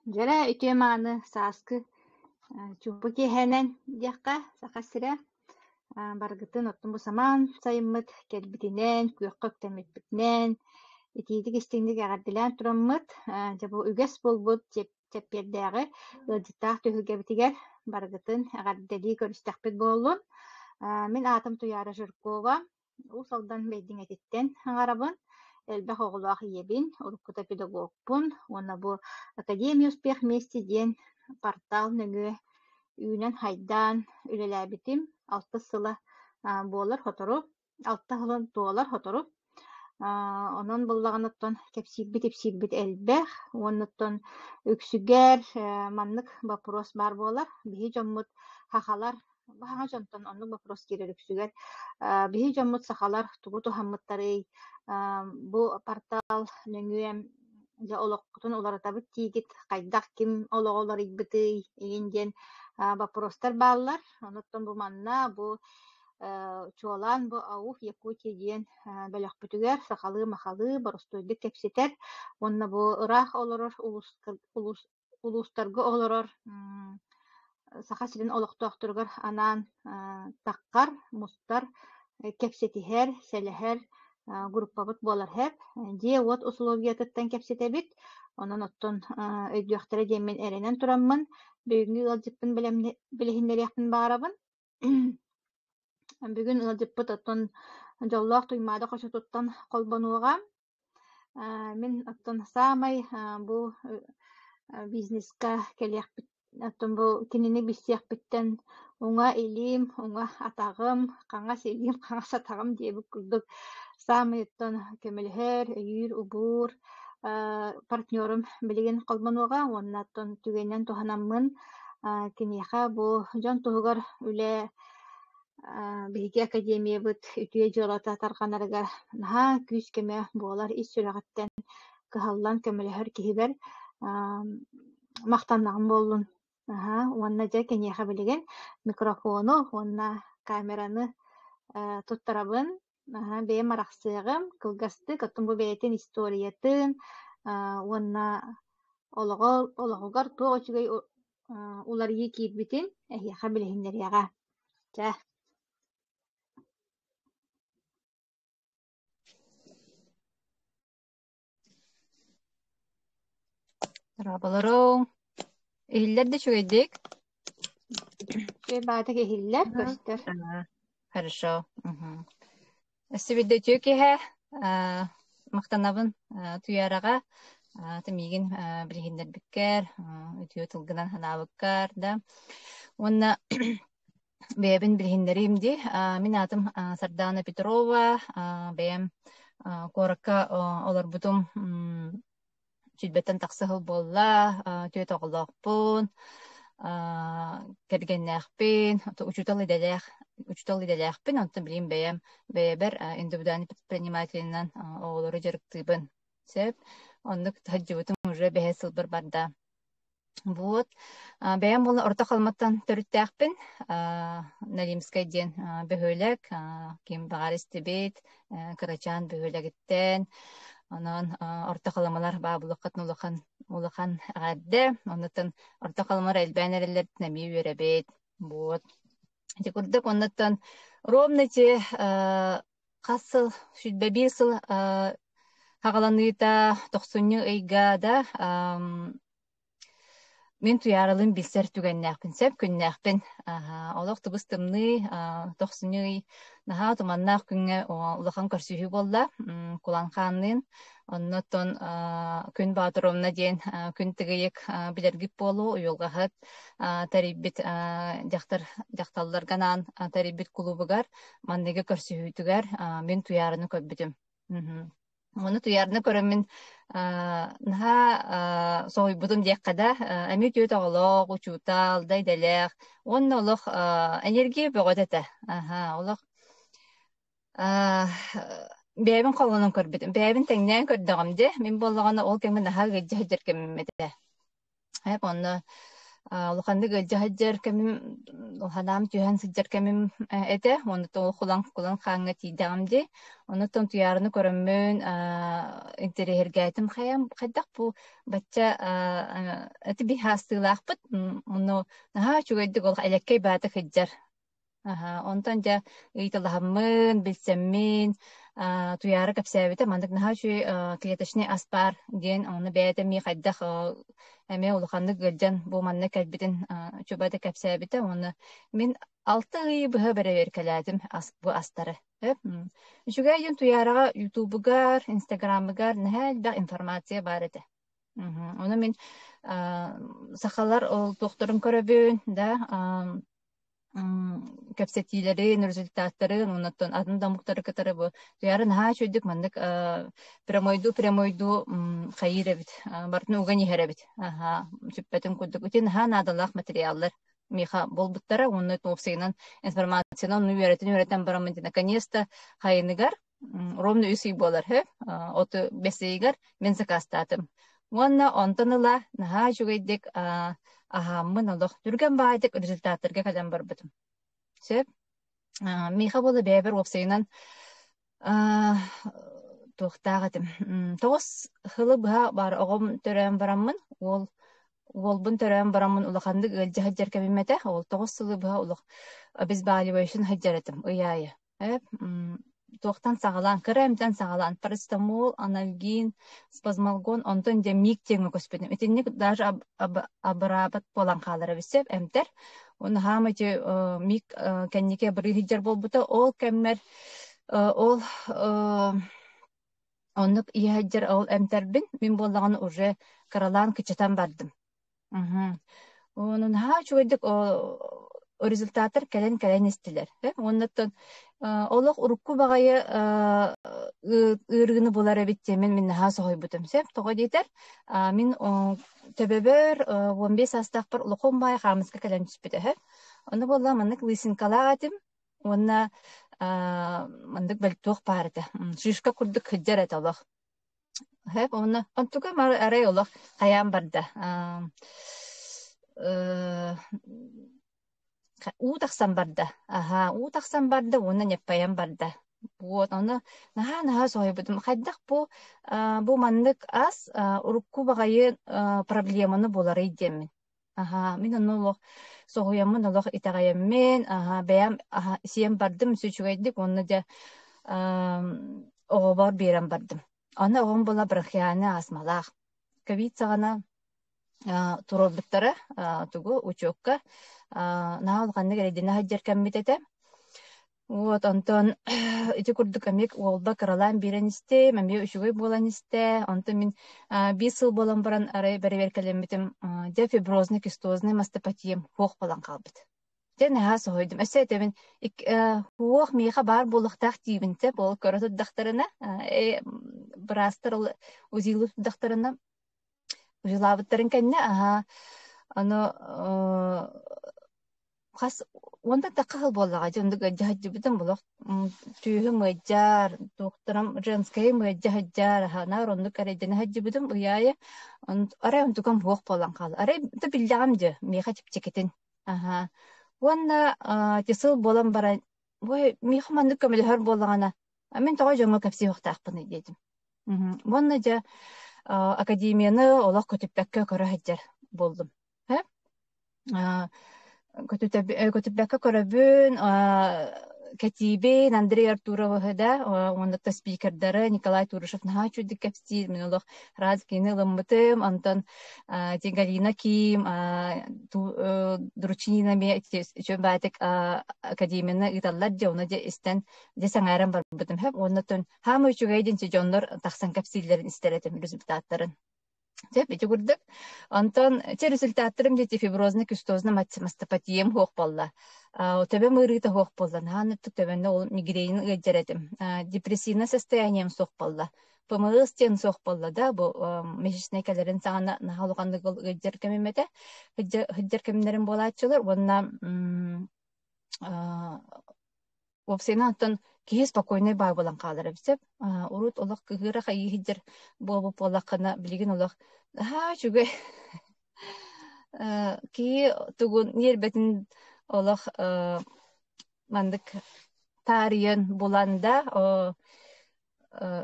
Дьэрэ үтүө мааны сааскы чуумпу киэһэнэн диэххэ Саха сирэ барыгытын оттон бу самаан сайыммыт кэлбитинэн, күөххэ үктэммиппитинэн итиитик истиҥник эҕэрдэлээн тураммыт, дьэ бу үгэс буолбут чэппиэрдээҕи ыалдьыттаах түһүлгэбитигэр барыгытын эҕэрдэлии көрүстэхпит буоллун. Мин аатым Туйаара Жиркова, Уус Алдан Бэйдиҥэтиттэн аҥарабын, элбэх оҕолоох ийэбин, уруккута педагогпун уонна бу Академия успех вместе диэн портал нөҥүө үүнэн-хайдаан үлэлээбитим алтыс сыла буолар сотору, алта сылын туолар сотору. Онон буллаҕына оттон кэпсиирбит-ипсиирбит элбэх уонна оттон үксүгэр маннык боппуруос баар буолар. Биһи дьоммут сахалар Бу саҥа дьонтон оннук боппуруос киирэр үксүгэр. Биһи дьоммут сахалар тугу туһаммыттарый? Бу портал нөҥүө дьэ олохпутун уларытабыт диигит, хайдах ким олоҕо уларыйбытый игин диэн боппуруостар бааллар. Онуттан бу манна бу чуолаан бу АУФ Якутия диэн бөлөхпүтүгэр сахалыы-махалыы боростуойдук кэпсэтэр уонна бу ыраах олорор улуус улуус улуустарга олорор Саха сирин олохтоохторугар анаан таххар, мустар, кэпсэтиһэр, сэлэһэр группабыт буолар һэп. Дьиэ-уот усулуобуйатыттан кэпсэтэбит. Онон оттон өйдүөхтэрэ диэммин эрэнэн тураммын, бүгүҥҥү ыалдьыппын билиһиннэриэхпин баҕарабын. Бүгүн ыалдьыппыт оттон дьоллоох Туймаада хочотуттан холбонуоҕа. Мин оттон саамай бу бизнеска кэлиэхпит оттон бу кинини билсиэхпиттэн уҥа илиим, уҥа атаҕым, хаҥас илиим, хаҥас атаҕым диэбит курдук саамай оттон көмөлөһөр, өйүүр, убуур партнерум билигин холбонуоҕа уонна оттон түгэнинэн туһанаммын киниэхэ бу дьон туһугар үлэ Биһиги академиябыт үтүө дьыалата тарҕанарыгар наһаа күүс-көмө буолар, ис сүрэҕиттэн кыһаллан көмөлөһөр киһибэр махтаннаҕым буоллун. Аһаа, уонна дьэ киниэхэ билигин микрофону уонна камераны туттарабын. Аһаа, бэйэм арахсыаҕым, кылгастык, оттон бу бэйэтин историятын уонна олоҕо олоҕугар туох үчүгэй уларыйыы киирбитин эһиэхэ билиһиннэриэҕэ. Чэ. Дорооболоруҥ. Иһиллэр да үчүгэйдик? Үчүгэй баҕайытык иһиллэр, көстөр. Хорошо. Мгм. Өссө биирдэ үтүө киэһэ. Аа, махтанабын аа, Туйаараҕа аа, ты миигин аа, билиһиннэрбиккэр, аа, үтүө тылгынан санаабыккар да. Уонна бэйэбин билиһиннэриим дии. Аа, мин аатым аа, Сардаана Петрова. Аа, бэйэм аа, куоракка аа, олорбутум м, сүүрбэттэн тахса сыл буолла, түөрт оҕолоохпун, кэргэннээхпин, учуутал идэлээх учуутал идэлээхпин, онтон билигин бэйэм бэйэбэр индивидуальный предпринимателинэн оҕолору дьарыктыыбын. Сөп. Оннук сылдьыбытым уже бэһис сылбар барда. Вот. Бэйэм буолла Орто Халыматтан төрүттээхпин. Налимскай диэн бөһүөлэк. Ким баҕар истибит, кырачаан бөһүөлэгиттэн. Онон Орто Халымалар баабылыккытын улахан улахан эҕэрдэ. Оннуттан Орто Халымалар элбээн эрэллэриттэн эмиэ үөрэбит. Вот. Ити курдук оннуттан ровно ити хас сыл, 101 сыл хаҕаланыыта тохсунньу ыйга да мин Туйааралыын билсэр түгэннээхпин, сөп күннээхпин. Олох тыбыс-тымныы, тохсунньу ый наһаа туманнаах күҥҥэ улахан көрсүһүү буолла Кулан Хаанныын. Оннуттан Күн Боотуровна диэн Күн Тыгыйык билэргит буолуо, уйулҕаһыт тэрийбит дьахтар дьахталларга анаан тэрийбит кулуубугар манныгы көрсүһүүтүгэр мин Туйаараны көрбүтүм. Ону Туйаараны көрөммүн наһаа соһуйбутум диэххэ да, эмиэ түөрт оҕолоох, учуутал да идэлээх уонна олох энергия бөҕөтө этэ. Аһа, олох бэйэбин холонон көрбүтүм. Бэйэбин тэҥнээн көрдөҕүм дии. Мин буоллаҕына ол кэмҥэ наһаа ыалдьа сылдьар кэмим этэ. Онно Улаханнык ыалдьа сылдьар кэмим, санаам түһэн сылдьар кэмим этэ. Онтон кулан кулан хааҥҥа тиийдэҕим дии. Онтон Туйаараны көрөммүн интэриэһиргээтим хайам хайдах бу бачча ити биһаастыылаахпыт ону наһаа үчүгэйдик ол элэккэй баата сылдьар. Аһа, онтон дьэ ыйыталаһаммын, билсэммин, Туйаара кэпсээбитэ маннык наһаа үчүгэй клеточный ас баар диэн, ону бэйэтэ эмиэ хайдах эмиэ улаханнык ыалдьан бу манна кэлбитин чубата кэпсээбитэ уонна мин 6 ыйы быһа бэрэбиэркэлээтим ас, бу астары. Үчүгэй диэн Туйаараҕа Ютубугар, Инстаграмыгар наһаа элбэх информация баар этэ. Ону мин сахалар ол туохтарын көрөбүн да кэпсэтиилэрин, результаттарын уонна атын да омуктары кытары бу Туйаара наһаа үчүгэйдик маннык прямойдуу-прямойдуу хайыыр эбит, барытын уган иһэр эбит. Аһаа, сүппэтин курдук. Ити наһаа наадалаах материаллар миэхэ буолбуттара уонна уопсайынан информацияны онну үөрэтэн-үөрэтэн бараммын наконец-то хайыныгар ровно үс ый буолар үһү. Оту бэс ыйыгар мин сакаастаатым. Уонна онтон ыла наһаа үчүгэйдик аһааммын олох түргэн баайдык результаттарга кэлэн барбытым. Сөп. Миэхэ буола бэйэбэр уопсайынан туохтаах этим. 9 сылы быһа баар оҕом төрөөн бараммын, уол уолбун төрөөн бараммын улаханнык ыалдьа сылдьар кэмим этэ. Ол 9 сылы быһа олох обезболивающин сылдьар этим ый аайы. Туохтан саҕалаан, кыра эмтэн саҕалаан, парацетамол, анальгин, спазмалгон, онтон дьэ миик диэҥҥэ көспүтүм. Итинник даже абыраабат буолан хаалар эбит сөп эмтэр. Уонна хаама ити миик кэнники абырыы сылдьар буолбута. Ол кэммэр ол оннук иһэ сылдьар ол эмтэрбин мин буоллаҕына уже кыралаан кыччатан бардым. Мгм. Онон наһаа үчүгэйдик результаттар кэлэн-кэлэн истилэр. Уоннаттан олох урукку баҕайы ыарыыны булар эбит диэммин мин наһаа соһуйбутум. Сөп, тоҕо диэтэр, мин төбөбөр 15 саастаахпар улахан баай хаамыска кэлэн түспүтэ үһү. Ону буолла маннык лысинкалаах этим уонна маннык бэл туох баар этэ, шишка курдук сылдьар этэ олох. Сөп уонна онтукам арай олох хайаан барда э уу тахсан барда аһаа уу тахсан барда уонна ньаппайан барда вот ону наһаа наһаа соһуйбутум хайдах бу бу маннык ас урукку баҕайы проблеманы буларый диэммин. Аһаа, мин онно олох соһуйаммын, олох итэҕэйэммин, аһаа, бэйэм аһаа, сиэн бардым үчүгэйдик уонна дьэ оҕобор биэрэн бардым. Аны оҕом буола бронхиальнай астмалаах. Ковид саҕана туруорбуттара тугу учуокка наһаа улаханнык эрэйдэнэ сылдьар кэммит этэ. Вот онтон ити курдук эмиэ уолба кыралаан биэрэн истим, эмиэ үчүгэй буолан истэ. Онтон мин биир сыл буолан баран арай бэрэбиэркэлэммитим, дьэ фиброзный кистозный мастопатиям суох буолан хаалбыт. Дьэ наһаа соһуйдум. Өссө этэбин, суох миэхэ баар буолуохтаах диибин сөп, ол көрө турдахтарына, быраастар ол УЗИлыы турдахтарына, УЗИлаабыттарын кэннэ, аһаа, ону хас уонтан тахха сыл буоллаҕа дьэ оннук ыалдьа сылдьыбытым олох түөһүм ыалдьар туохтарым женскайым ыалдьа сылдьар аһанаар оннук эрэйдэнэ сылдьыбытым ый аайы арай онтукам суох буолан хаалла арай да биллэҕим дьэ миэхэ чэпчэкитин аһаа уонна ити сыл буолан баран ой миэхэ маннык көмөлөһөр буоллаҕына мин тоҕо дьоҥҥо кэпсиэхтээхпиний диэтим. Уонна дьэ академияны олох көтүппэккэ көрө сылдьар буоллум. Көтүппэккэ көрөбүн, кэтиибин Андрей Артуровыһы да уонна спикердары Николай Турышев наһаа үчүгдүк кэпсиир. Мин олох раз кини ылыммытым. Онтон ити Галина Ким, Дручинина эмиэ үчүгэй баайтык академияны ыыталлар дьэ, ону дьэ истэн дьэ сэҥээрэн барбытым. Уонна хаама үчүгэй диэн дьоннор тахсан кэпсииллэрин истэр этим результаттарын. Сөп, ити курдук. Онтон чэ результаттарым дьэ фиброзный кистозный мастопатиям суох буолла. Төбөм ыарыыта суох буолла. Наһаа ынырык төбөннө ол мигренин ыалдьар этим. Депрессивное состоянием суох буолла. ПМС диэн суох буолла да, бу месячнай кэлэрин саҕана наһаа улаханнык ыалдьар кэмим этэ. Сылдьар кэмнэрим буолааччылар уонна Уопсайынан оттон киһи спокойнай баар буолан хаалар эбит сөп. Урут олох кыһыыра хайыы сылдьар буолбут буоллаххына, билигин олох наһаа үчүгэй. Киһи тугун ньиэрбэтин олох маннык таарыйан булан да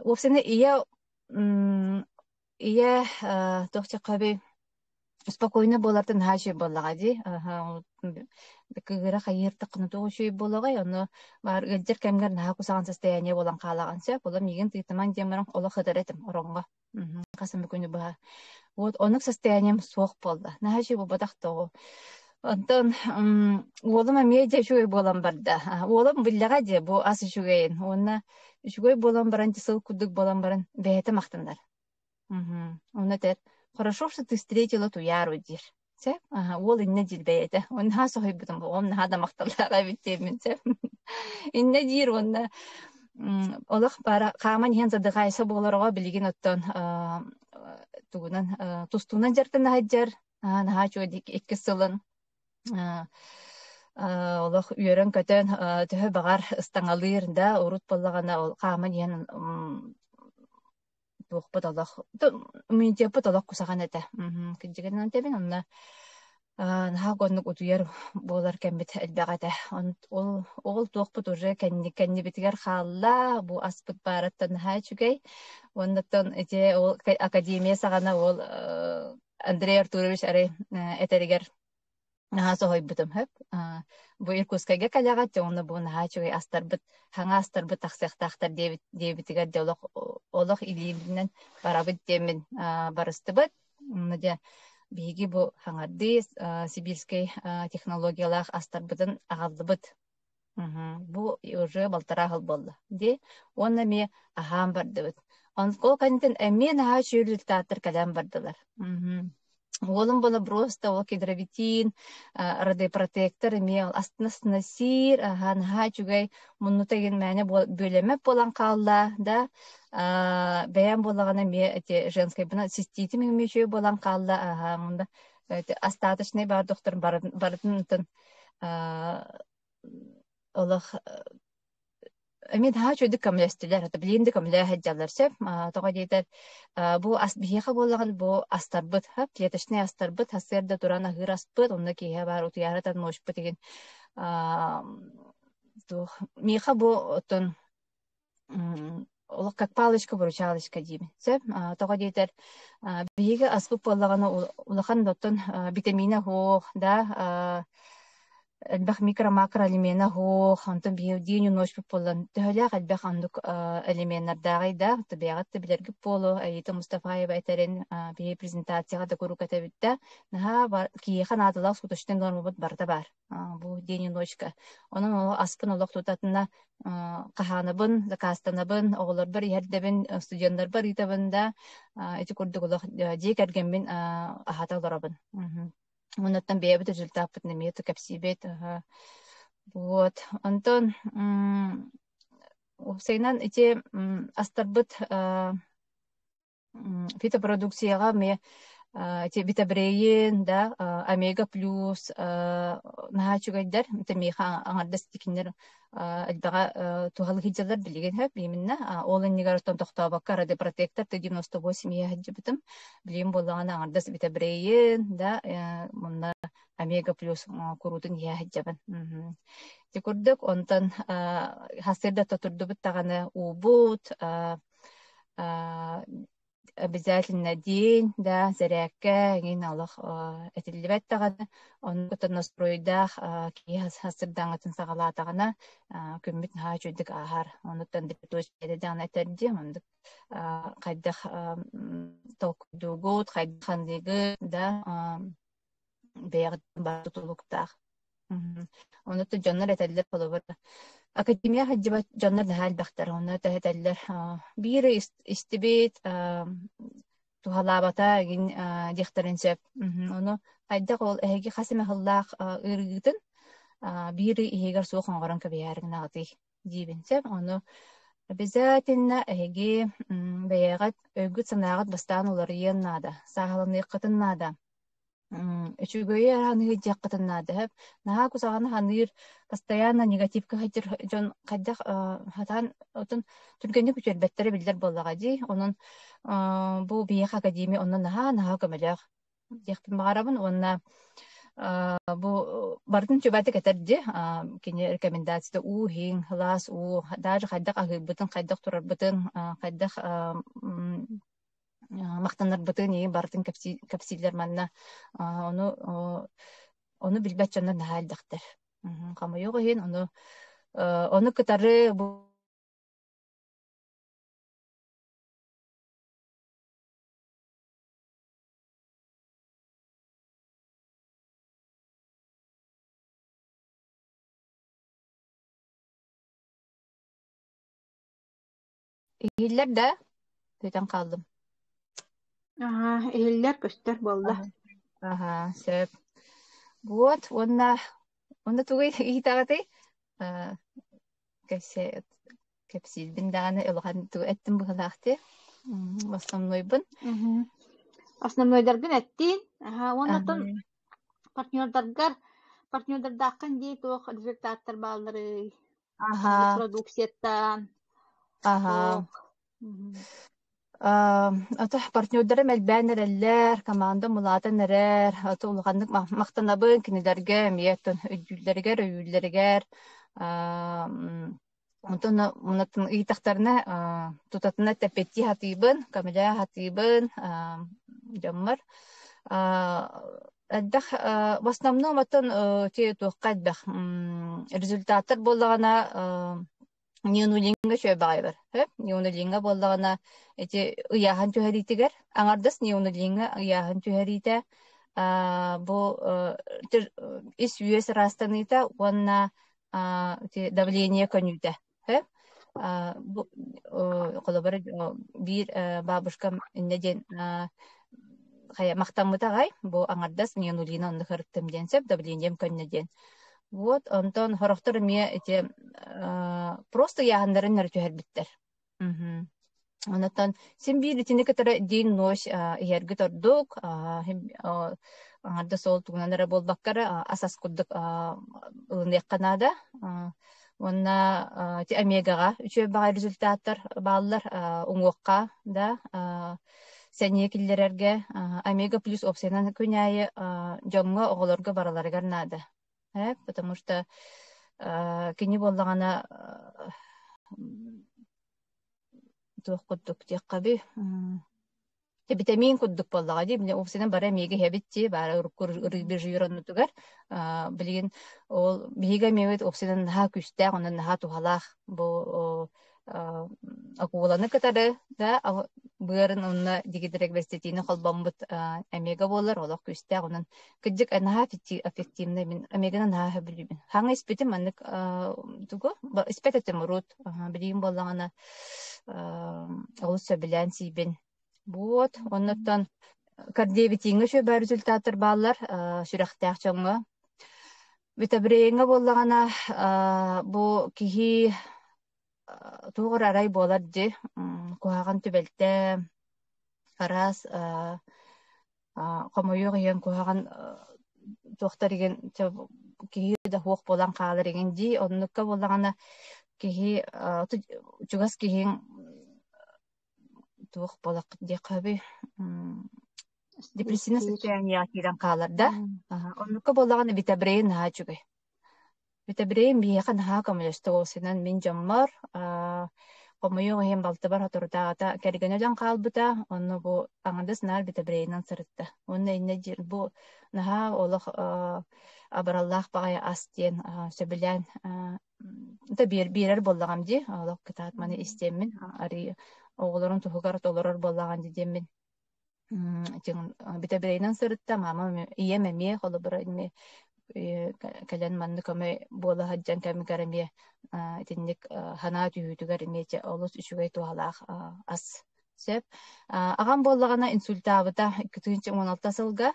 уопсайынан ийэ ийэ туох диэххэ спокойно буолартан наһаа үчүгэй буоллаҕа дии. Кыыһыра хайыһыртаххына туох үчүгэй буолуоҕай, ону баар ыалдьар кэмҥэр наһаа кусаҕан состояние буолан хаалаҕын сөп. Олор миигин тыытымаҥ диэн баран олох ытар этим ороҥҥо. Хас эмэ күнү быһа. Вот оннук состоянием суох буолла. Наһаа үчүгэй буолбатах да ол. Онтон уолум эмиэ дьэ үчүгэй буолан барда. Уолум биллэҕэ дии бу ас үчүгэйин. Уонна үчүгэй буолан баран сыл курдук буолан баран бэйэтэ махтанар. Онно этэр: "Хорошо, что ты встретила Туяру" диир. Сөп. Аһа, уол иннэ диир бэйэтэ. Уонна наһаа соһуйбутум, оҕом наһаа да махталлаах эбит диэммин сөп. Иннэ диир уонна олох бара хааман иһэн задыхайса буолар оҕо билигин оттон тугунан тустуунан дьарыктана сылдьар. Наһаа үчүгэй иккис сылын олох үөрэн-көтөн төһө баҕар ыстаҥалыыр да урут буоллаҕына ол хааман иһэн туохпут олох иммунитеппыт олох кусаҕан этэ. Кырдьыгынан этэбин онно наһаа оннук утуйар буолар кэммит элбэх этэ. Ол ол туохпут уже кэннибитигэр хаалла, бу аспыт баарыттан наһаа үчүгэй. Уоннаттан ити ол академия саҕана ол Андрей Артурович арай этэригэр наһаа соһуйбутум сөп. Бу Иркутскайга кэлэҕит, дьэ уонна бу наһаа үчүгэй астарбыт, хаҥа астарбыт тахсыахтаахтар диэбит диэбитигэр дьэ олох олох илиибинэн барабыт диэммин барыстыбыт. Онно дьэ биһиги бу хаҥардыы сибирскэй технологиялаах астарбытын аҕаллыбыт. Бу уже балтараа сыл буолла дии. Уонна эмиэ аһаан бардыбыт. Ол кэнниттэн эмиэ наһаа үчүгэй результаттар кэлэн бардылар. Уолум буола просто ол кедровитин, радиопротектор эмиэ астына-астына сиир, аһаа наһаа үчүгэй муннута игин мээнэ бүөлэммэт буолан хаалла да. Бэйэм буоллаҕына эмиэ эти женскайбына циститим эмиэ үчүгэй буолан хаалла аһаа мунда остаточный баар доктор барытын олох эмиэ наһаа үчүгэйдик көмөлөстүлэр. Билигин да көмөлөһө сылдьаллар сөп. Тоҕо диэтэр бу ас биһиэхэ буоллаҕына бу астарбыт, клеточнай астарбыт, сарсыарда туран аһыыр аспыт, онно киэһэ баар утуйаары ночпут игин туох миэхэ бу оттон олох как палочка-выручалочка диибин. Сөп. Тоҕо диэтэр биһиги аспыт буоллаҕына улахан да оттон витамина суох да элбэх микро-макро элемена суох, онтон биһиги день и ночь буолан төһөлөөх элбэх оннук элеменнардааҕый да, бэйэҕит да билэргит буолуо, Аита Мустафаева этэрин биһиги презентацияҕа да куруук этэбит да, наһаа киһиэхэ наадалаах суточнай нормабыт барыта баар. Бу день и ночка. Онон ол аспын олох тутатына хаһаанабын, заказтанабын, оҕолорбор иһэрдэбин, студеннарбар ыытабын да, ити курдук олох дьиэ кэргэммин аһата олоробун. Оннуттан бэйэбит результаппытын эмиэ кэпсиибит. Вот. Онтон уопсайынан ити астарбыт фитопродукцияҕа эмиэ ити витабрейн да омега плюс наһаа үчүгэйдэр это миэхэ аҥардас итикиннэр элбэҕэ туһалыы сылдьаллар билигин сөп именно ол иннигэр оттон тохтообокко радиопротектор Т-98 иһэ сылдьыбытым билигин буоллаҕына аҥардас витабрейн да мунна омега плюс куруутун иһэ сылдьабын ити курдук онтон сарсыарда турдубут даҕаны уубут обязательно день, да, сэрээккэ эҥин олох этиллибэт даҕаны, оннук настройдаах киһи сырдааҥҥытын саҕалаатаҕына күммүт наһаа үчүгэйдик ааһар. Оннуттан даҕаны этэрдиэм, оннук хайдах толкуйдуугут, хайдах ханыыгыт, да, бэйэҕиттэн баар тутулуктаах. Ону дьоннор этэллэр холобур академия сылдьыбат дьоннор наһаа элбэхтэр. Онно этэллэр биир истибит туһалаабата игин диэхтэрин сөп. Ону хайдах ол эһиги хас эмэ сыллаах ыарыыгытын биир ый иһигэр суох оҥорон кэбиһээри гынаҕытый диибин сөп. Ону обязательно эһиги бэйэҕит өйгүт-санааҕыт бастаан уларыйыан наада, сааһыланыаххытын наада. Үчүгэйи эрэ аныыр диэххитин наада сөп. Наһаа кусаҕаны аныыр, постоянно негативка сылдьар дьон хайдах сатаан отон түргэнник үтүөрбэттэрэ биллэр буоллаҕа дии. Онон бу биһиэхэ академия онно наһаа-наһаа көмөлөөх. диэхпин баҕарабын уонна бу барытын чөбөтүк этэр дии кини рекомендацията уу иһиҥ, сылаас уу, даже хайдах аһыырбытын, хайдах турарбытын, хайдах махтанарбытын иһин барытын кэпсииллэр манна. Ону ону билбэт дьоннор наһаа элбэхтэр. Хомойуох иһин, ону ону кытары бу Иһиллэр да? Бүтэн хааллым. Аһаа, иһиллэр, көстөр буолла. Аһаа, сөп. Вот, уонна уонна тугуй ыйытаҕытый? Аа, кэпсээ кэпсиирбин даҕаны улахан тугу эттим быһыылаах дии. Основнойбун. Основнойдаргын эттиин. Аһаа, уонна оттон партнердаргар партнердардааххын дии туох результаттар баалларый? Аһаа. Продукцияттан Аһаа. туох Ото партнердарым элбээн эрэллэр, командам улаатан эрэр. Ото улаханнык махтанабын кинилэргэ эмиэ оттон өйдүүллэригэр, өйүүллэригэр. Онтон оннуттан ыйытахтарына тутатына тэппэттии сатыыбын, көмөлөһө сатыыбын дьоммор. Элбэх в основном оттон ити туохха элбэх результаттар буоллаҕына Неонулиҥҥа үчүгэй баҕайы бар. Неонулиҥҥа буоллаҕына ити ыйааһын түһэриитигэр аҥардас неонулиҥҥа ыйааһын түһэриитэ бу ис үөс ыраастаныыта уонна ити давление көнүүтэ. Бу холобура биир бабушкам иннэ диэн хайа махтаммыта аҕай бу аҥардас неонулина онно сырыттым диэн сөп давлением көннө диэн. Вот, онтон сорохтор эмиэ ити просто ыйааһыннарын эрэ түһэрбиттэр. Мгм. Онтон син биир итини кытары день-ночь иһэргит ордук, аҥардас ол тугунан эрэ буолбакка эрэ ас-ас курдук ылыныахха наада. Уонна ити омегаҕа үчүгэй баҕайы результаттар бааллар уҥуохха да сэниэ киллэрэргэ омега плюс уопсайынан күн аайы дьоҥҥо, оҕолорго барыларыгар наада. Потому что кини буоллаҕына туох курдук диэххэ битэмиин курдук буоллаҕа дии били уопсайынан бары эмиэгэ иһэбит дии баара урукку рыбежир оннутугар билигин ол биһиги эмиэбит уопсайынан наһаа күүстээх онон наһаа туһалаах бу акуланы кытары да быарын онно дигидрэгвеститини холбоммут омега буолар олох күүстээх онон кырдьык наһаа эффективный мин омеганы наһаа сөбүлүүбүн хаҥа испитим маннык тугу испэт этим урут билигин буоллаҕына олус сөбүлээн сиибин вот оннуттан кардиовитиҥҥа үчүгэй баар результаттар бааллар сүрэхтээх дьоҥҥо витабрейҥҥа буоллаҕына бу киһи туох эрэ арай буолар дии куһаҕан түбэлтэ араас хомойуох иһин куһаҕан туохтар игин киһи да суох буолан хаалар игин дии оннукка буоллаҕына киһи чугас киһиҥ туох буолаххыт диэххэ сөбүй депрессивное состояниеҕа киирэн хаалар да оннукка буоллаҕына витабрейн наһаа үчүгэй Витабрейн биһиэхэ наһаа көмөлөстө уопсайынан мин дьоммор хомойуох иһин балтыбар соторутааҕыта кэргэнэ өлөн хаалбыта онно бу аҥардас наар витабрейнан сырытта уонна иннэ диир бу наһаа олох абыраллаах баҕайы ас диэн сөбүлээн да биэрэр буоллаҕым дии олох кытаат маны истиэммин арыы оҕолорун туһугар толорор буоллаҕым дии диэммин бүтэбирэйинэн сырытта маамам ийэм эмиэ холобура эмиэ кэлэн маннык көмө буола сылдьан кэмигэр эмиэ итинник санаа түһүүтүгэр эмиэ олус үчүгэй туһалаах ас сөп аҕам буоллаҕына инсультаабыта 2016 сылга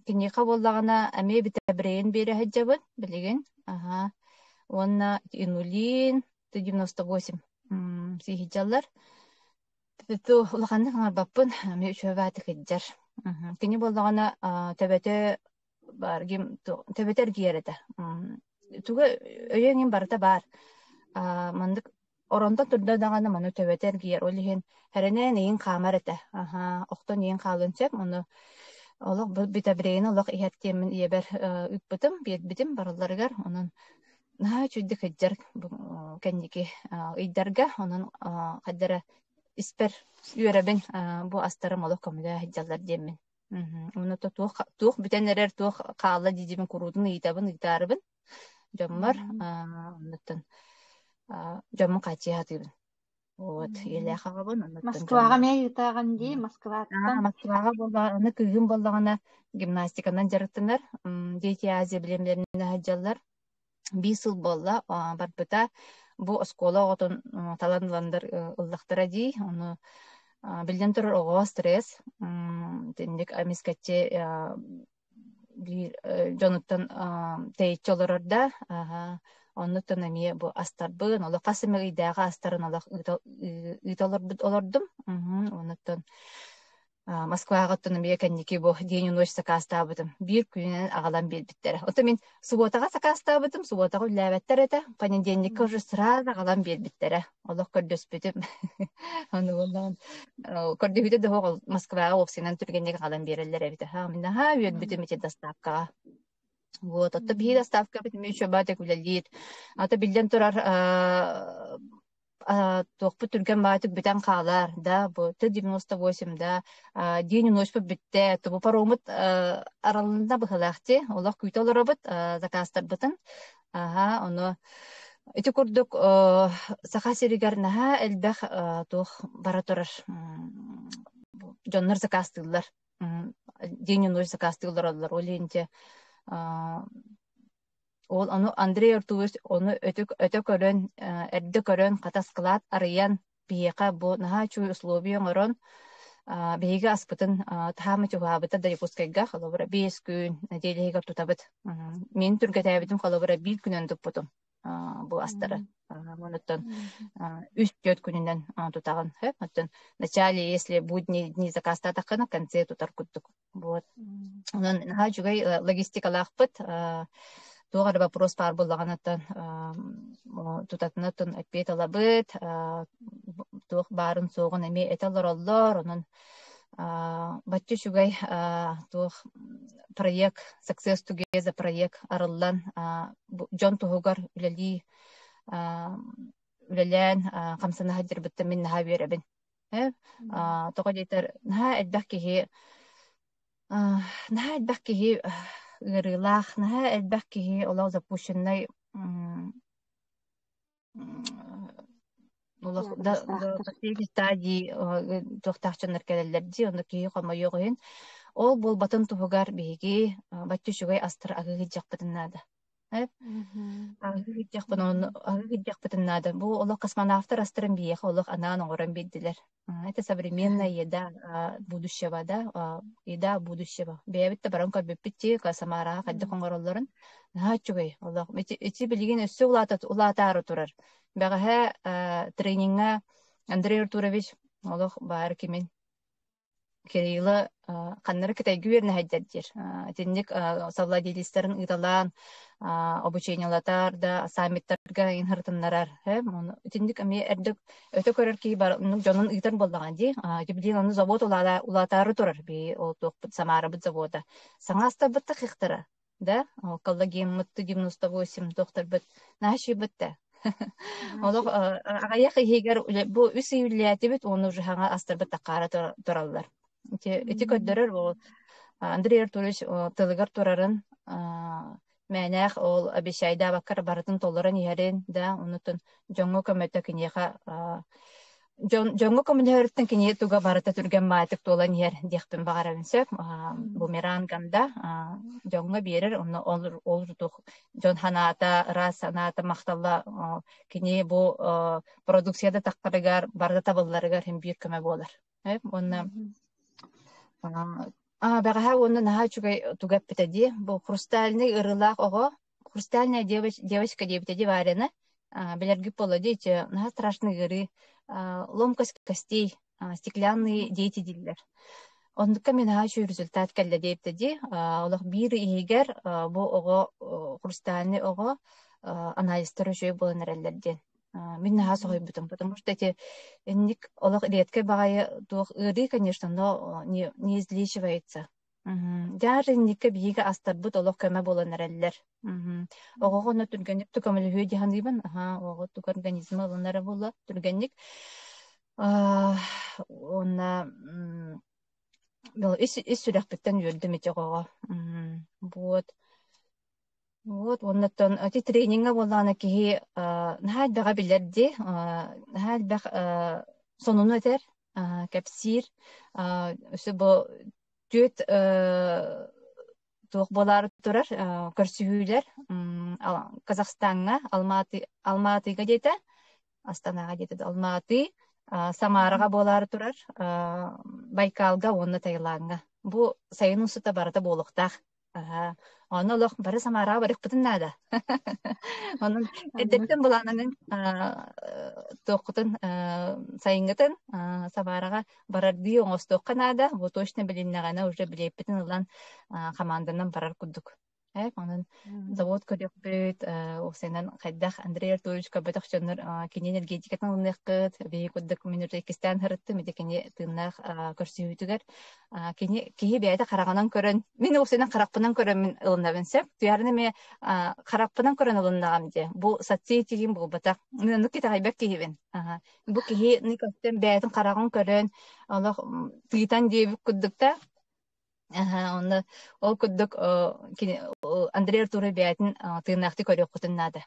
Киниэхэ буоллаҕына эмиэ битабрейн биэрэ сылдьабын билигин. Аһаа. Уонна инулин 98 сииһидьаллар. Улаханнык аҥарбаппын, эмиэ үчүгэй баҕайытык сылдьар. Кини буоллаҕына төбөтө баар төбөтө эргийэр этэ. Туга өйө эҥин барыта баар. Маннык Оронтон турда даҕаны маны төбөтө эргийэр, ол иһин эрэнэн иин хаамар этэ. Аһаа, охтон иин хаалыан сөп, ону олох битабрейын олох иһэр диэммин ийэбэр ыыппытым, биэрбитим барылларыгар. Онон наһаа үчүгэйдик сылдьар кэнники ыйдарга, онон хайда эрэ испэр үөрэбин, бу астарым олох көмөлөө сылдьаллар диэммин. Уонна туох туох бүтэн эрэр, туох хаалла дии-диибин куруутун ыйытабын, ыйытаарыбын дьоммор, оннуттан дьоммун хааччыйа сатыыбын. Вот, ийэлээх аҕабын, оннуттан Москваҕа дьоммор. эмиэ ыытааҕын дии, Москваттан. Москваҕа буоллаҕына, кыыһым буоллаҕына гимнастиканан дьарыктанар, Дети Азии билимнэринэн сылдьаллар. Биир сыл буолла, барбыта. Бу оскуола оҕотун талан ыланнар ыллахтара дии. Ону биллэн турар оҕоҕо стресс, итинник эмискэччи биир дьонуттан тэйиччи олорор да, оннуттан эмиэ бу астарбын, олох хас эмэ ыйдааҕы астарын олох ыыта олорбут олордум. Оннуттан Москваҕа оттон эмиэ кэнники бу день и ночь сакаастаабытым. Биир күнүнэн аҕалан биэрбиттэрэ. Оттон мин субуотаҕа сакаастаабытым, субуотаҕа үлэлээбэттэр этэ. Понедельникка уже сразу аҕалан биэрбиттэрэ. Олох көрдөспүтүм. Ону буоллаҕын көрдөһүүтэ да суох Москваҕа уопсайынан түргэнник аҕалан биэрэллэр эбит. Мин наһаа үөрбүтүм ити доставкаҕа. Вот, оттон биһиги доставкабыт эмиэ үчүгэй үлэлиир. Ата биллэн турар, туохпут түргэн баҕайытык бүтэн хаалар, да, бу Т-98, да, день и ночьпут бүттэ, тобу пароммут араллында быһыылаах дии, олох күүтэ олоробут заказтарбытын. Аһа, ону ити курдук Саха сиригэр наһаа элбэх туох бара турар дьоннор заказтыыллар. День и ночь заказтыы олороллор. Ол иһин дьэ Ол ону Андрей Артурович ону өтө, өтө көрөн, эрдэ көрөн, хата ыскылаат арыйан, биһиэхэ бу наһаа үчүгэй условия оҥорон, биһиги аспытын таһаама чугаһаабыта да Якутскайга, холобура, 5 күн, нэдиэлэ иһигэр тутабыт. Мин түргэтээбитим, холобура, биир күнүнэн туппутум бу астары. Онуттан 3-4 күнүнэн тутаҕын. Оттон вначале, если будни дни заказтаатаххына, в конце тутар курдук. Вот. Онон наһаа үчүгэй логистикалаахпыт. Туох эрэ вопрос баар буоллаҕына тутатына эппиэт ылабыт. Туох баарын суоҕун эмиэ этэ олороллор. Онон бачча үчүгэй туох проект Success Together проект арыллан дьон туһугар үлэлии үлэлээн хамсана сылдьарбыттан мин наһаа үөрэбин. Тоҕо диэтэр, наһаа элбэх киһи наһаа элбэх киһи ыарыылаах, наһаа элбэх киһи олох запущеннай олох да последней стадии туохтаах дьоннор кэлэллэр дии, онно киһи хомойуох иһин. Ол буолбатын туһугар биһиги бачча үчүгэй астары аһыы сылдьыахпытын наада. Аһыы ону аһыы сылдьыахпытын наада. Бу олох космонавтар астарын биһиэхэ олох анаан оҥорон биэрдилэр. Это современная еда будущего, да, еда будущего. Бэйэбит да баран көрбүппүт дии, Самараҕа хайдах оҥороллорун. Наһаа үчүгэй олох. Ити, ити билигин өссө улаата, улаатаары турар. Бэҕэһээ трениҥҥа Андрей Артурович олох баар кимин Кирилла ханнары кытайга үөрэнэһэйдэр диир. Итинник совладелецтарын ыыталаан обучениелатар да саммиттарга инһырытыннарар. Итинник эмиэ эрдэ өтө көрөр киһи бар дьонун ыытар буоллаҕа дии. Билигин ону завод улаатаары турар. Би ол туохпут Самарабыт завода. Саҥа астарбыт да хихтара. Да, коллагеммыт 98 туохтарбыт наһаа да. Олох аҕыйах иһигэр бу үс ый үлэлээтибит уонна уже хаҥа астарбыт такаара тураллар. Ити, ити көрдөрөр ол Андрей Артурович тылыгар турарын мээнээх ол обещайдаабаккар барытын толорон иһэрин да онутун дьоҥҥо көмөтө киниэхэ дьон дьоҥҥо көмөлөһөрүттэн кини туга барыта түргэн маатык туолан иһэр диэхпин баҕарабын сөп. Бумеранг да дьоҥҥо биэрэр онно ол ол дьон санаата ыраас санаата махталла кини бу продукцияда таххарыгар барыта табылларыгар иһин биир көмө буолар. Уонна бэҕэһээ уонна наһаа үчүгэй туга эппитэ дии. Бу хрустальный ырыылаах оҕо хрустальная девочка диэбитэ дии Варяны. Билэргит буолла дии, наһаа страшный ыарыы. Ломкость костей, стеклянные дети дииллэр. Оннукка мин наһаа үчүгэй результат кэллэ диэбитэ дии. Олох биир иһигэр бу оҕо хрустальный оҕо анализтара үчүгэй буолан эрэллэр диэн. Мин наһаа соһуйбутум, потому что эти инник олох редкэй баҕайы туох ыарыы, конечно, но не, не излечивается. Дьаар инникке биһиги астарбыт олох көмө буолан эрэллэр. Оҕоҕо онно түргэнник да көмөлөһүө дии саныыбын. Аһаа, оҕо тугу организма ылынара буолла түргэнник. Уонна ис сүрэхпиттэн үөрдүм ити оҕоҕо. Вот. Вот, уоннаттан ити тренингэ буоллаҕына киһи наһаа элбэҕи билэр дии, наһаа элбэх сонуну этэр, кэпсиир. Өссө бу түөрт туох буолаары турар көрсүһүүлэр Казахстаҥҥа Алматы Алматыга диэтэ, Астанаҕа диэтэ Алматы, Самараҕа буолаары турар, Байкалга уонна Таилаҥҥа. Бу сайын устата барыта буолуохтаах. Аһаа, онно олох бары Самараҕа барыахпытын наада. Онон эрдэттэн былаананын туоххутун сайыҥҥытын Самараҕа барардыы оҥостуохха наада. Бу точно билиннэҕинэ уже билиэппитин ылан хамаанданан барар курдук. Онон завод көрүөхпүт, уопсайынан хайдах Андрей Артурович көрбөтөх дьоннор кини энергетикатын ылыныаххыт. Биһиги курдук мин уже иккистээн сырыттым, ити кини тыыннаах көрсүһүүтүгэр кини киһи бэйэтэ хараҕынан көрөн мин уопсайынан харахпынан көрөммүн ылынабын сөп туйаарына эмиэ харахпынан көрөн ылыннаҕым дии бу соцсетигим буолбатах мин оннук итэҕэйбэт киһибин бу киһини көстөн бэйэтин хараҕын көрөн олох тыытан диэбит курдук да онно ол курдук кини Андрей Артурович бэйэтин тыыннаахтык көрүөххүтүн наада.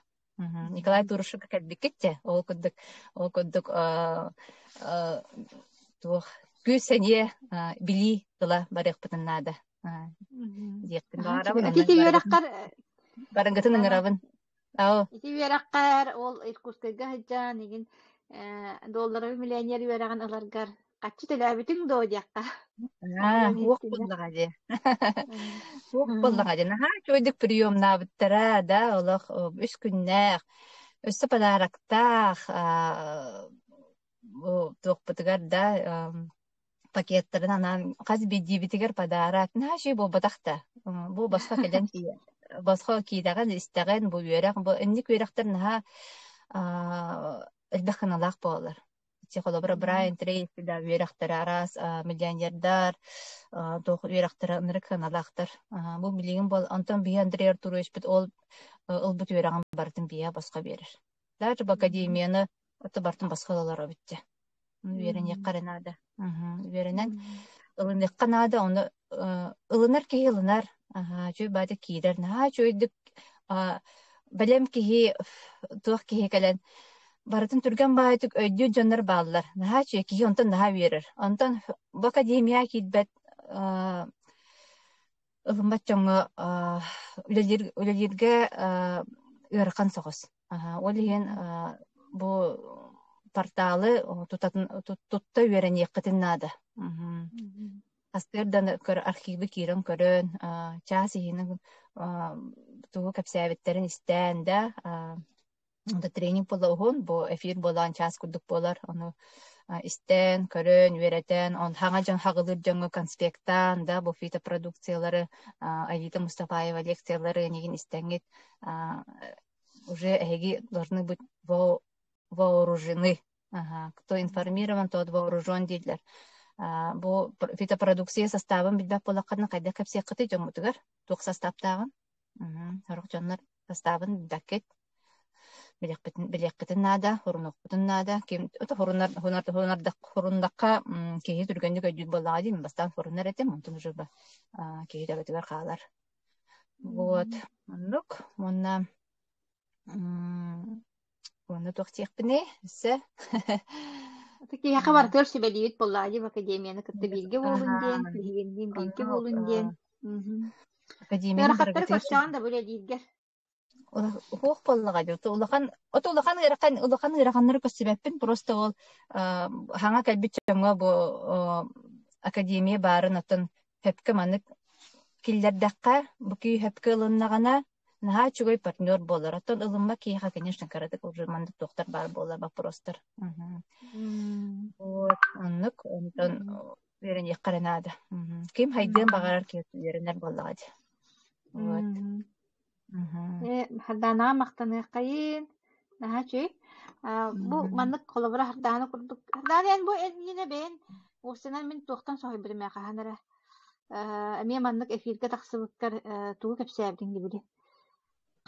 Николай Турушевка кэлбиккит дьэ ол курдук ол курдук туох күүс-сэниэ билии тыла барыахпытын наада диэхпин баҕарабын. Ити үөрэххэр барыҥгытын ыҥырабын. Ити үөрэххэр ол Иркутскайга сылдьан игин долларовый миллионер үөрэҕин ыларгар хаччы төлөөбүтүҥ дуо диэххэ. Аа, суох буоллаҕа дии. Суох буоллаҕа дии. Наһаа үчүгэйдик приемнаабыттара да, олох үс күннээх, өссө подароктаах, бу туохпутугар да пакеттарын анаан хас биирдиибитигэр подарок. Наһаа үчүгэй буолбатах да. Бу босхо кэлэн босхо киирэҕин, истэҕин, бу үөрэх, бу инник үөрэхтэр наһаа элбэх сыаналаах буолаллар. Холобура, Брайан Трейси да үөрэхтэрэ араас миллионердар туох үөрэхтэрэ ынырык сыаналаахтар. Бу билигин буол онтон биһи Андрей Артуровичпыт ол ылбыт үөрэҕин барытын биһиэхэ босхо биэрэр. Даже бу академияны ото барытын босхо ылалар эбит дьэ. Үөрэниэххэ эрэ наада. Үөрэнэн ылыныахха наада, ону ылынар киһи ылынар. Үчүгэй баҕайытык киирэр. Наһаа үчүгэйдик бэлэм киһи туох киһи кэлэн барытын түргэн баҕайытык өйдүүр дьоннор бааллар. Наһаа үчүгэй киһи онтон наһаа үөрэр. Онтон бу академияҕа киирбэт ылыммат дьоҥҥо үлэлиир үлэлииргэ ыарахан соҕус. Ол иһин бу порталы тутатын тутта үөрэниэххитин наада. Астыыр да архивы киирэн көрөн, чаас иһинэн тугу кэпсээбиттэрин истээн да тренинг буола уһун, бу эфир буолаан чаас курдук буолар. Ону истэн, көрөн, үөрэтэн, он хаҥа дьон хаҕылыыр дьоҥҥо конспектаан да бу фитопродукциялары Аита Мустафаева лекциялары эйигин истэҥҥит уже эһиги должны быть вооружены. Ага, кто информирован, тот вооружен дииллэр. Бу фитопродукция составын билбэт буоллаххытына хайдах кэпсиэххитий дьоҥҥутугар? Туох составтааҕын? Сорох дьоннор составын билбэккит. Билиэхпитин, билиэххитин наада, хорунуохпутун наада. Ким хорунар, хоруннахха киһи түргэнник өйдүүр буоллаҕа дии. Бастаан хорунар этим, онтон уже киһи төбөтүгэр хаалар. Вот, оннук. Уонна уонна туох диэхпиний өссө? Киһиэхэ барытыгар сүбэлиибит буоллаҕа дии академияны кытта бииргэ буолун диэн, биһигинниин бииргэ буолун диэн. Академияны Ыарахаттары көрсөҕүн да бу үлэлииргэр. Суох буоллаҕа дии. Улахан, ото улахан ыарахан, улахан ыараханнары көрсүбэппин. Просто ол хаҥа кэлбит дьоҥҥо бу академия баарын оттон сөпкө маннык киллэрдэххэ, бу киһи сөпкө ылыннаҕына, наһаа үчүгэй партнер буолар. Оттон ылыммат киһиэхэ, конечно, кыратык уже маннык туохтар баар буолар вопростар. Вот, оннук. Онтон үөрэниэххэ эрэ наада. Ким хайдыан баҕарар киһи үөрэнэр буоллаҕа дии. Вот. Э, Сардаанаҕа махтаныаххайын. Наһаа үчүгэй. Бу маннык холобура Хардаана курдук Хардаана эн бу иннинэ бэйэн уопсайынан мин туохтан соһуйбутум ээ хаһан эрэ эмиэ маннык эфиргэ тахсыбыккар тугу кэпсээбитиҥ дии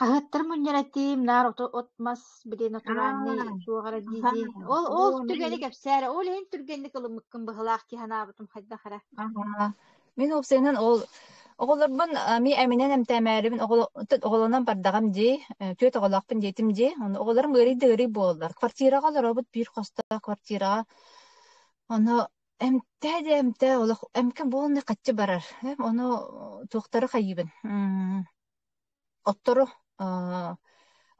Хаһыаттар мунньар этим, наар ото от-мас били натуральный туох эрэ дии-дии. Ол ол түгэни кэпсээ эрэ, ол иһин түргэнник ылыммыккын быһылаах дии санаабытым хайдах эрэ. Мин уопсайынан ол оҕолорбун эмиэ эминэн эмтээмээрибин оҕолонон бардаҕым дии, түөрт оҕолоохпун диэтим дии. Ону оҕолорум ыарый да ыарый буолаллар. Квартираҕа олоробут биир хостоох квартираҕа. Ону эмтээ да эмтээ олох эмкэ буолна хаччы барар. Ону туохтары хайыыбын. Оттору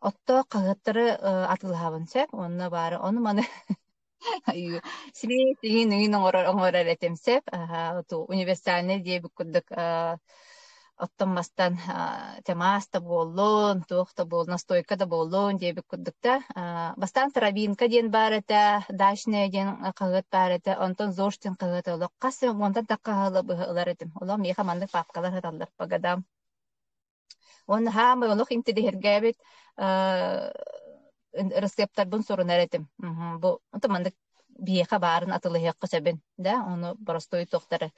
оттоох хаһыаттары атыылаһабын сөп уонна баары ону-маны сибиэс иһин ыйын оҥорор оҥорор этим сөп универсальный диэбит курдук оттон мастан чамаас да буоллун туох да буоллун настойка да буоллун диэбит курдук да бастаан травинка диэн баар этэ дачная диэн хаһыат баар этэ онтон зож диэн хаһыат олох хас уонтан тахха быһа ылар этим олох миэхэ маннык папкалар сыталлар по годам. Уонна хаамай олох интэриэһиргээбит ырысыаптарбын сурунар этим. Бу маннык биһиэхэ баарын атылыһыахха сөбүн да ону боростуой туохтары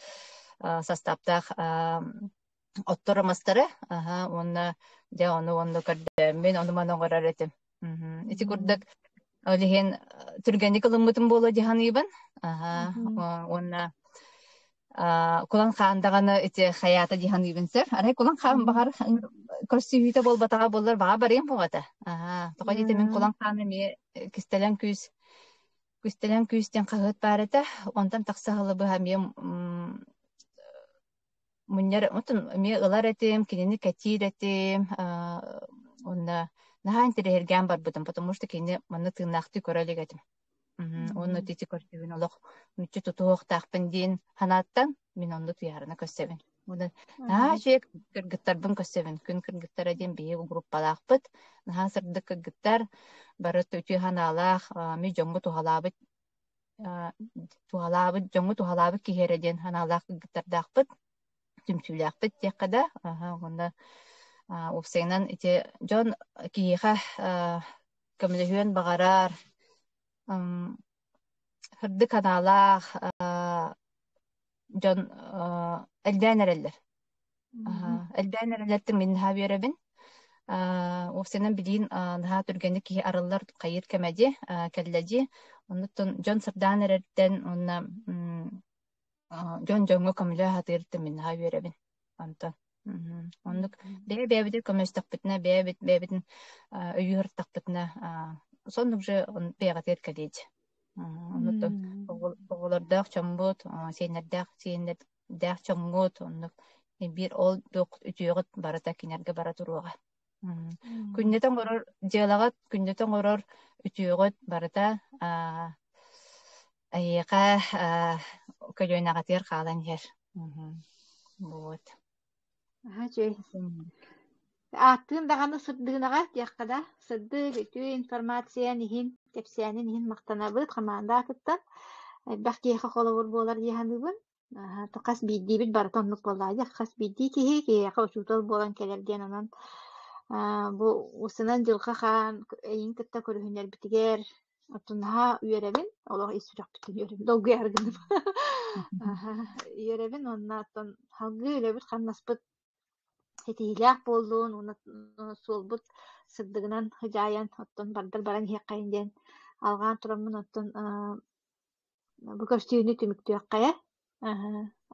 састааптаах оттору мастары уонна дьэ ону уонна көрдөөммүн ону маны оҥорор этим. Ити курдук ол иһин түргэнник ылыммытым буолуо дии саныыбын. Уонна Кулан хаан даҕаны ити хайаата дии саныыбын сэр. Арай Кулан хаан баҕар көрсүһүүтэ буолбатаҕа буоллар баҕа барыам буолуо Тоҕо диэтэ мин Кулан хаан эмиэ кистэлэҥ күүс кистэлэҥ күүс диэн хаһыат баар этэ. Онтон тахса сылы быһа эмиэ мунньар отун эмиэ ылар этим, кинини кэтиир этим. Уонна наһаа интэриэһиргээн барбытым, потому что кини манна тыыннаахтыы көрө илик этим. Уонна ити көрдүүбүн олох мүччү тутуһуохтаахпын диэн санааттан мин онно туйаарына көрсөбүн. Уонна наһаа үчүгэй кыргыттарбын көрсөбүн. Күн кыргыттара диэн биһиги группалаахпыт. Наһаа сырдык кыргыттар, бары үтүө санаалаах, ми дьоҥҥо туһалаабыт туһалаабыт дьоҥҥо туһалаабыт киһи эрэ диэн санаалаах кыргыттардаахпыт, түмсүүлээхпит диэххэ да. Уонна уопсайынан ити дьон киһиэхэ көмөлөһүөн баҕарар, сырдык санаалаах дьон элбээн эрэллэр. Элбээн эрэллэртэн мин наһаа үөрэбин. Уопсайынан билигин наһаа түргэнник киһи арыллар хайыыр кэмэ дии, кэллэ дии. Оннуттан дьон сырдаан эрэртэн уонна дьон дьоҥҥо көмөлөһө сатыырыттан мин наһаа үөрэбин. Онтон оннук бэйэ-бэйэбитин көмөлөстөхпүтүнэ, бэйэбит бэйэбитин өйүү сырыттахпытына соннук же бэйэҕитигэр кэлиэт. Оннуттан оҕолордоох дьоммут, сиэннэрдээх сиэннэрдээх дьоҥҥут оннук биир ол туох үтүөҕүт барыта кинилэргэ бара туруоҕа. Күннэтэ оҥорор дьыалаҕыт, күннэтэ оҥорор үтүөҕүт барыта эйиэхэ көлүөнэҕитигэр хаалан иһэр. Вот. Аһа үчүгэй. Ааттыын даҕаны сырдыгынаҕа диэххэ да, сырдык, үтүө информациян иһин, кэпсээнин иһин махтанабыт хамаанда аатыттан. Элбэх киһиэхэ холобур буолар дии саныыбын. Хас биирдиибит барыта оннук буоллаҕа дии. Хас биирдии киһи киһиэхэ учуутал буолан кэлэр диэн онон бу усунан дьылҕа хаан эйигин кытта көрүһүннэрбитигэр оттон наһаа үөрэбин, олох ис сүрэхпиттэн үөрэбин, долгуйар гынным. Үөрэбин уонна оттон салгыы үлэбит-хамнаспыт ситиһиилээх буоллун уонна суолбут сырдыгынан сыдьаайан оттон бардар баран иһиэххэйин диэн алҕаан тураммын оттон бу көрсүһүүнү түмүктүөххэ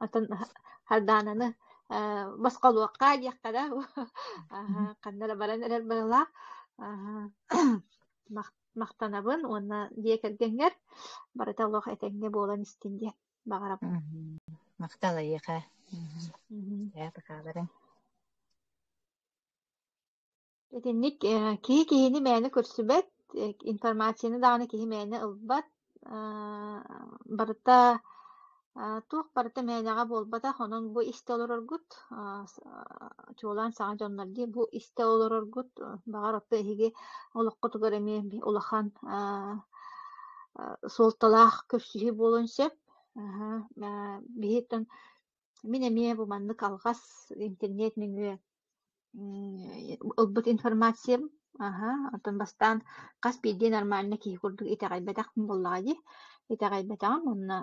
Оттон Хардаананы босхолуохха диэххэ да ханна эрэ баран эрэр быһыылаах. Махтанабын уонна дьиэ кэргэҥҥэр барыта олох этэҥҥэ буолан истин диэн баҕарабын. Махтал эйиэхэ. Ээ, бакааларыҥ. Итинник киһи киһини мээнэ көрсүбэт, информацияны даҕаны киһи мээнэ ылбат, барыта туох барыта мээнэҕэ буолбатах, онон бу истэ олороргут, чуолаан саҥа дьоннор дии, бу истэ олороргут, баҕар оттон эһиги олоххутугар эмиэ улахан суолталаах көрсүһүү буолуон сөп. Биһиттэн мин эмиэ бу маннык алҕас интернет нөҥүө ылбыт информациям. Аһа, оттон бастаан хас биирдии нормально киһи курдук итэҕэйбэтэхпин буоллаҕа дии. Итэҕэйбэтэҕим уонна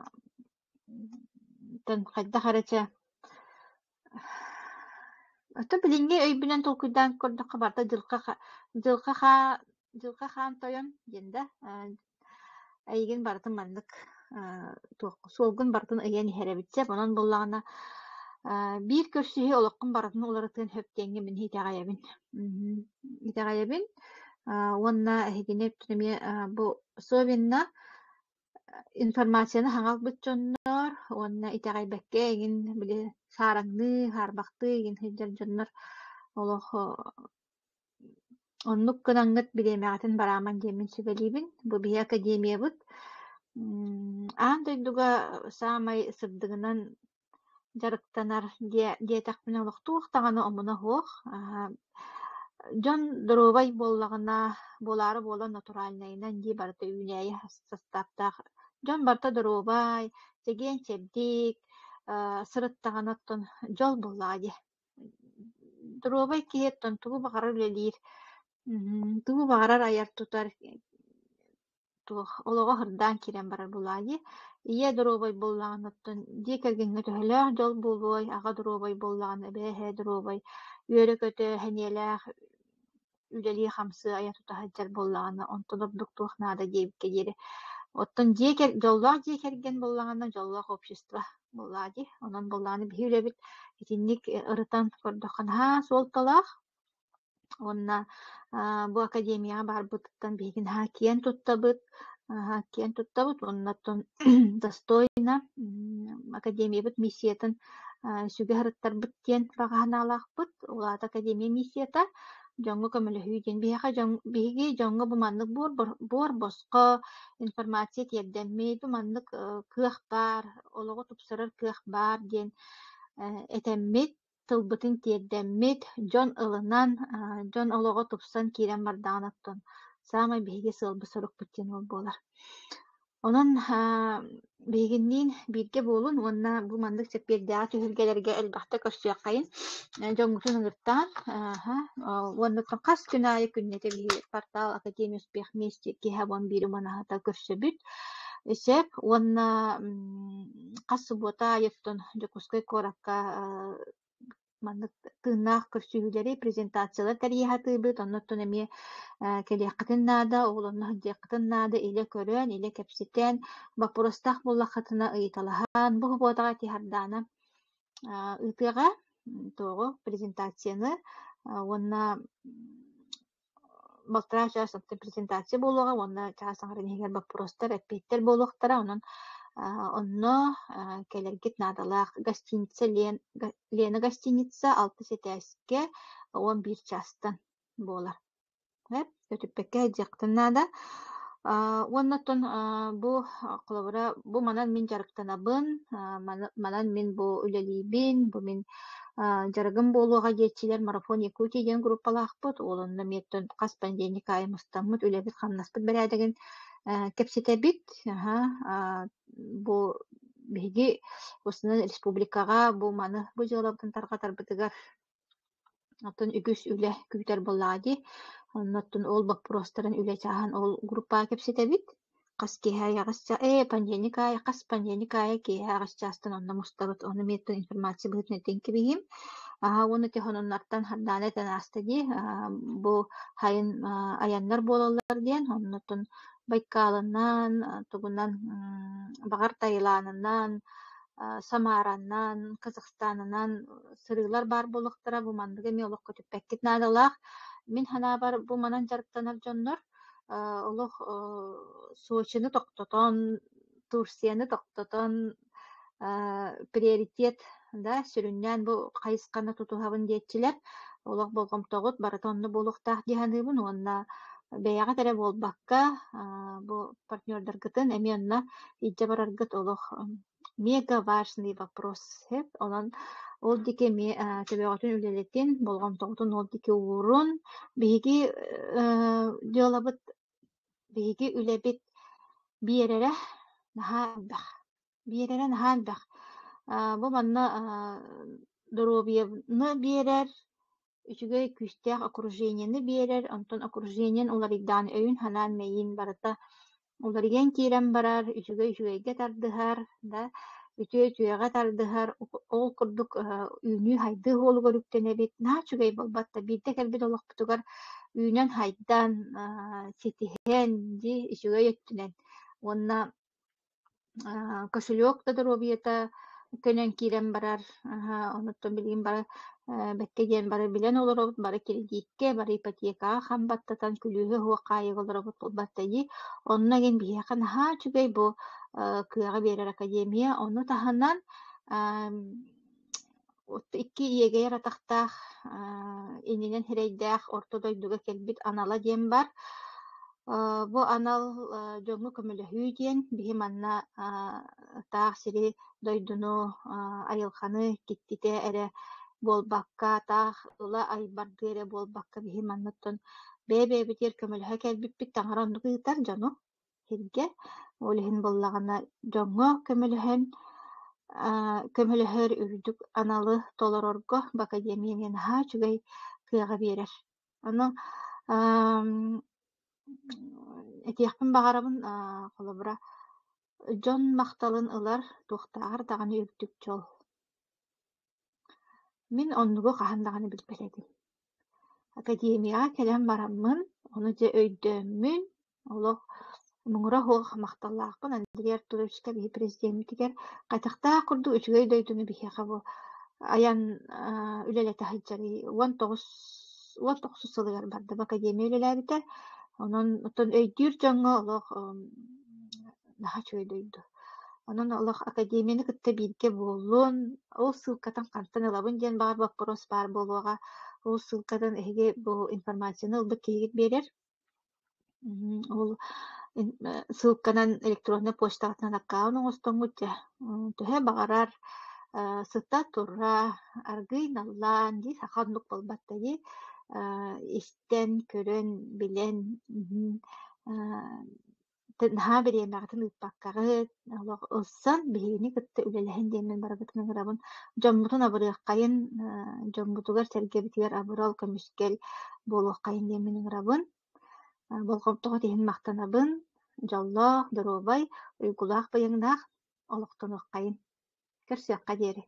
оттон хайдах эрэ чэ оттон билиҥҥи өйбүнэн толкуйдаан көрдөххө барыта дьылҕа хаан тойон диэн да эйигин барытын маннык туох суолгун барытын ыйан иһэр эбит сөп. Онон буоллаҕына биир көрсүһүү олоххун барытын уларытыан сөп диэҥҥэ мин итэҕэйэбин. Итэҕэйэбин уонна эһигини өттүн эмиэ бу особенно информацияны хаҥа ылбыт дьоннор уонна итэҕэйбэккэ эҥин били саараҥныы, хаарбахтыы эҥин сылдьар дьоннор олох оннук гынаҥҥыт бириэмэҕитин бараамаҥ диэммин сүбэлиибин. Бу биһи академиябыт аан дойдуга саамай сырдыгынан дьарыктанар диэтэхпинэ олох туох даҕаны омуна суох. Дьон доруобай буоллаҕына, буолаары буолан натуральнайынан дии барыта үүнээйи састааптаах дьон барыта доруобай, чэгиэн-чэбдик, сырыттаҕына оттон дьол буоллаҕа дии. Доруобай киһи оттон тугу баҕарар үлэлиир, тугу баҕарар айар-тутар, туох олоҕо сырдаан киирэн барар буоллаҕа дии. Ийэ доруобай буоллаҕына оттон дьиэ кэргэҥҥэ төһөлөөх дьол буолуой, аҕа доруобай буоллаҕына, эбээ эһээ доруобай, үөрэ-көтө, сэниэлээх үлэлии-хамсыы айа-тута сылдьар буоллаҕына, онтон ордук туох наада диэбиккэ диэри. Оттон дьоллоох дьиэ кэргэн буоллаҕына, дьоллоох общество буоллаҕа дии. Онон буоллаҕына биһи үлэбит итинник ырытан көрдөххө наһаа суолталаах. Уонна бу академияҕа баарбытыттан биһиги наһаа киэн туттабыт, наһаа киэн туттабыт уонна оттон достойно академиябыт миссиятын сүгэ сырыттарбыт диэн баҕа санаалаахпыт. Ол аата академия миссията дьоҥҥо көмөлөһүү диэн. Биһиэхэ дьон биһиги дьоҥҥо бу маннык буор босхо информация тиэрдэммит, бу маннык кыах баар, олоҕу тупсарар кыах баар диэн этэммит, тылбытын тиэрдэммит, дьон ылынан, дьон олоҕо тупсан киирэн бардаҕына оттон саамай биһиги сыалбыт-сорукпут диэн ол буолар. Онон биһигинниин бииргэ буолун уонна бу маннык чэппиэрдээҕи түһүлгэлэргэ элбэхтэ көрсүөххэйин, дьоҥҥутун ыҥыртаан уонна хас күн аайы күннэтэ биһиги портал Академия успех вместе киэһэ 11 уманаһыта көрсөбүт. Сөп уонна хас субуота аайыттан Дьокуускай куоракка маннык тыыннаах көрсүһүүлэри, презентациялар тэрийэ сатыыбыт. Оннуттан эмиэ кэлиэххитин наада, оҕолонно сылдьыаххытын наада, илэ көрөн, илэ кэпсэтэн, боппуруостаах буоллаххытына ыйыталаһан, бу субуотаҕа ити Сардаана ыытыаҕа туоҕу презентацияны уонна балтараа чаас презентация буолуоҕа уонна чаас аҥарын иһигэр боппуруостар, эппиэттэр буолуохтара. Онон онно кэлэргит наадалаах. Гостиница Лена гостиница алтыс этээскэ 11 чаастан буолар. Көтүппэккэ сылдьыаххытын наада. Уонна оттон бу холобура бу манан мин дьарыктанабын, манан мин бу үлэлиибин, бу мин дьарыгым буолуоҕа диэччилэр Марафон Якутии диэн группалаахпыт. Ол онно эмиэ оттон хас понедельник аайы мустаммыт үлэбит-хамнаспыт бэрээдэгин кэпсэтэбит. Бу биһиги основной республикаҕа бу маны бу дьыалабытын тарҕатарбытыгар оттон үгүс үлэ күүтэр буоллаҕа дии. Онно оттон ол боппуруостарын үлэ чааһын ол группаҕа кэпсэтэбит. Хас киэһэ аҕыс понедельник аайы хас понедельник аайы киэһэ аҕыс чаастан онно мустабыт. Ону эмиэ оттон информация быһыытынан этэн кэбиһиим. Уонна техононнартан Хардаана этэн ааста дии. Бу сайын айаннар буолаллар диэн. Онно оттон Байкалынан, тугунан, баҕар Таиланынан, Самаранан, Казахстанынан сырыылар баар буолуохтара. Бу манныгы эмиэ олох көтүппэккит наадалаах. Мин санаабар, бу манан дьарыктанар дьоннор олох Сочины тохтотон, Турцияны тохтотон, приоритет да сүрүннээн бу хайысханы тутуһабын диэччилэр. Олох болҕомтоҕут барыта онно буолуохтаах дии саныыбын уонна бэйэҕит эрэ буолбакка, бу партнердаргытын эмиэ онно илдьэ бараргыт олох мега важный вопрос. Онон ол диэки эмиэ төбөҕүтүн үлэлэтин, болҕомтоҕутун ол диэки уурун. Биһиги дьыалабыт, биһиги үлэбит биэрэрэ наһаа элбэх. Биэрэрэ наһаа элбэх. Бу манна доруобуйаны биэрэр, Үчүгэй күүстээх окружениены биэрэр, онтон окружениен уларыйдаан өйүн-санаан мэйиин барыта уларыйан киирэн барар, үчүгэй үчүгэйгэ тардыһар, да, үтүө үтүөҕэ тардыһар, ол курдук үүнүү-сайдыы суолугар үктэнэбит. Наһаа үчүгэй буолбат да, биирдэ кэлбит олохпутугар үүнэн-сайдан, ситиһэн, дии үчүгэй өттүнэн уонна кошелек да доруобуйата көнөн киирэн барар, онуттан билигин бары бэккэ диэн бары билэн олоробут, бары кредиккэ, бары ипотекаҕа хам баттатан күлүүһү суох хаайыга олоробут буолбат дии. Онно игин биһиэхэ наһаа үчүгэй бу кыаҕы биэрэр академия. Ону таһынан икки иэгэйэр атахтаах, иннинэн сирэйдээх орто дойдуга кэлбит анала диэн баар. Бу анал дьоҥҥо көмөлөһүү диэн биһи манна таах сири, дойдуну, айылҕаны киттитэ эрэ буолбакка, таах ыла айбардыы эрэ буолбакка биһи манна оттон бэйэ-бэйэбитигэр көмөлөһө кэлбиппит таҥара оннук ыытар дьону сиргэ. Ол иһин буоллаҕына дьоҥҥо көмөлөһөн көмөлөһөр үрдүк аналы толорорго бу академия эмиэ наһаа үчүгэй кыаҕы биэрэр. Ону этиэхпин баҕарабын холобура дьон махталын ылар туохтааҕар даҕаны үрдүк дьол. Мин оннугу хаһан даҕаны билбэт этим. Академияҕа кэлэн бараммын, ону дьэ өйдөөммүн, олох муҥура суох махталлаахпын Андрей Артуровичка биһи президеммитигэр хайдахтаах курдук үчүгэй дойдуну биһиэхэ бу айан үлэлэтэ сылдьарый 19 19 сылыгар бардым академия үлэлээбитэ. Онон оттон өйдүүр дьоҥҥо олох наһаа үчүгэй дойду. Онон олох академияны кытта бииргэ буоллун, ол ссылкатын хантан ылабын диэн баҕар боппуруос баар буолуоҕа. Ол ссылкатын эһиги бу информацияны ылбыт киһигит биэрэр. Ол ссылканан электроннай почтаҕытынан аккаунт оҥостоҥҥут дьэ төһө баҕарар сыта-тура аргыый наллаан дии саха оннук буолбат да дии истэн, көрөн, билэн Наһаа бириэмэҕитин ыыппаккаҕыт, олох ылсан биһигини кытта үлэлэһин диэммин барыбытын ыҥырабын. Дьоммутун абырыаххайын, дьоммутугар-сэргэбитигэр абырал, көмүскэл буолуоххайын диэммин ыҥырабын. Болҕомтоҕут иһин махтанабын. Дьоллоох, доруобай, уйгулаах-быйаҥнаах олохтонуоххайын. Көрсүөххэ диэри.